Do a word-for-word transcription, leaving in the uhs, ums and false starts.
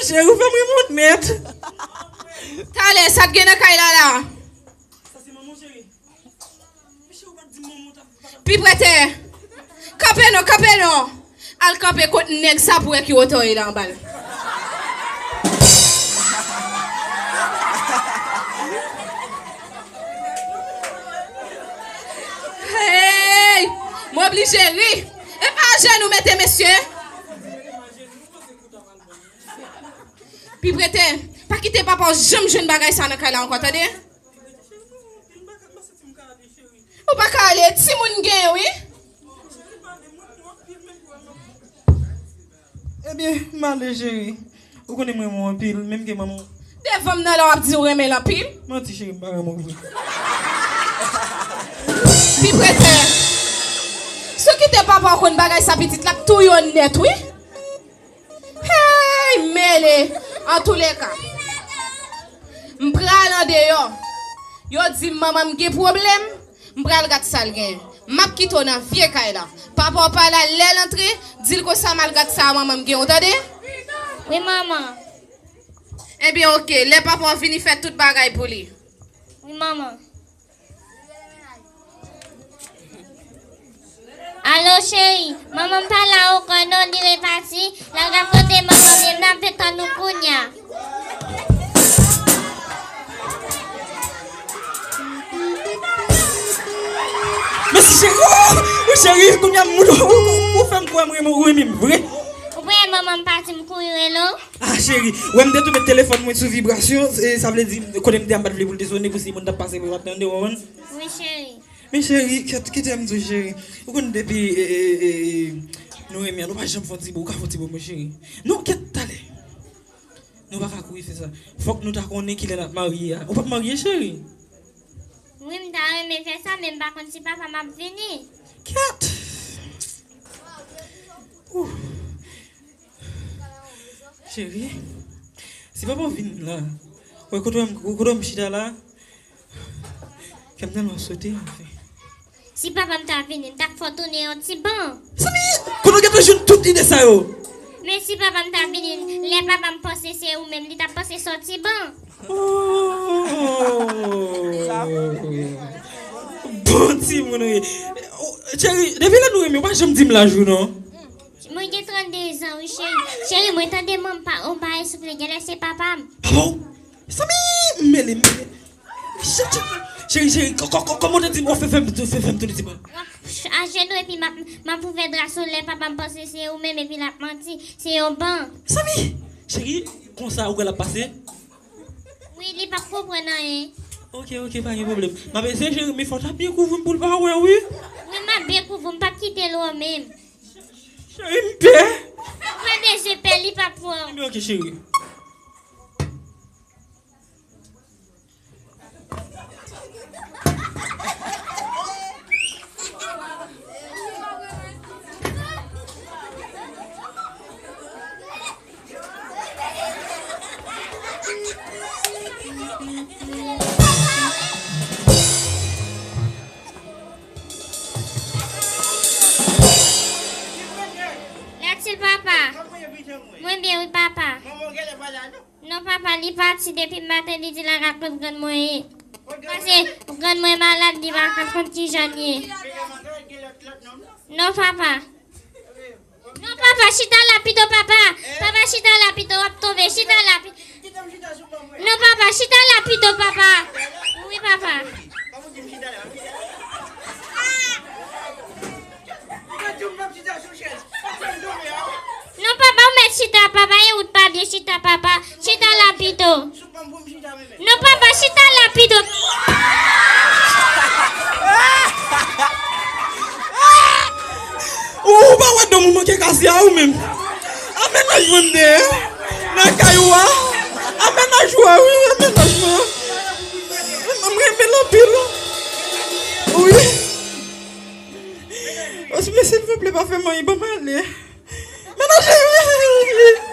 Cheri, ou fè m ri mwen nèt. Talè, sa k gen nan kay la la? Sa se manman w, cheri. Pi prete. Kanpe non, kanpe non. Al kanpe kot nèg sa pou wè ki wotè w ye la anba l. Hey! M oblije ri. E pa ajenou mete, mesye. Pi prete, pa kite papa w janm jwenn bagay sa nan kay la ankò, tande? Ou pa ka ale, timoun gen, wi. Ebyen, m ale, cheri. Ou konnen m renmen w anpil, menm ke manman w. Devan m nan la w ap di w renmen l anpil. Manti, cheri, m pa renmen w vre. Pi prete. Si w kite papa w konn bagay sa, pitit, l ap touye w nèt, wi. Hey, mele! Antouleka, m pral andeyò. Yo di m manman m gen pwoblèm, m pral gad sa l genyen. M ap kite w nan vye kay la. Papa w pa la, lè l antre, di l konsa m al gad sa manman m gen, ou tande? Wi, manman. Ebyen, oke, lè papa w vini, fè tout bagay pou li. Wi, manman. Alo, cheri, manman m pa la ankò non, li repati. L al rakonte manman m, e m ap tann ou kounye a. Mèsi, cheri. Oh, oh, cheri, kounye a, m, ou, ou, ou fè m kwè m renmen, ou renmen m vre. Ou wè manman m pati, m kouri rele w. Ah, cheri, wè m te tou met telefòn mwen sou vibrasyon, e, sa vle di, kote m te a, m pa t vle pou l te sonnen, pou si moun t ap pase, mwen pa t tande, w konprann? Wi, cheri. Men cheri, kèt, kite m di w, cheri. Ou konn depi, e, e, e, e, nou renmen an, nou pa janm fè yon ti bo, ou ka fè yon ti bo, mon cheri. Non, kèt, talè. Nou pa ka kouri fè sa. Fòk nou ta konnen kilè n ap marye a. Ou p ap marye, cheri? Wi, m ta renmen fè sa, men m pa konn si papa m ap vini. Kèt! Ouh. Cheri, si papa w vin la, wè kote w, kote w m chita la, kè m tèlman sote, anfen. Si papa m ta vini, m t ap fè w tounen yon ti ban. Sami, kote w gentan jwenn tout ide sa yo? Men si papa m ta vini, lè papa m panse se ou menm, li t ap panse se yon ti ban. Oh. Bon timoun, wi. Oh, cheri, depi lè nou renmen, ou pa janm di m laj ou non. Mwen gen trannde zan, wi, cheri. Cheri, mwen tande manman pa, on bagay souple, genlè se papa m. Papa w? Sami, m mele, m mele. Cheri, cheri, kò-, kò-, kò-, kòman w te di m, w ap fè, fè m tou, fè, fè m tou, di m. W ap ajenou epi m ap, m ap ouvè dra sou lè papa m panse se ou menm epi l ap manti, se yon ban. Sami, cheri, konsa ou wè l ap pase? Wi, li p ap konprann anyen. Oke, oke, pa gen pwoblèm. M ap eseye, cheri, men fò w ta byen kouvri m pou l pa wè, wi. Wi, m ap byen kouvri w, m p ap kite l wè w menm. Cheri, m pè. Ou pa bezwen pè, li p ap wè w. Ebyen, oke, cheri. Lètil papa. Mwen byen wi papa. Non papa, li pati depi maten, li di l al rankont grann mwen ye. Pase grann mwen malad, li pa ka konn kijan l ye. Non papa. Non papa, chita la pito papa. Papa, chita la pito, w ap tonbe, chita la pito. Non papa, chita la pito papa. Wi papa. Non papa, ou mèt chita papa, e ou t pa byen chita papa. Chita la pito. Non papa, chita la pito. Ou pa wè dòm ou manke kase a ou menm. A mennaj mwen m te ye nan kay ou a. A mennaj ou a wi, a mennaj mwen. M renmen l anpil. Wi. Osme, silvouplè, pa fè m anyen, ban m ale. Mennaj mwen.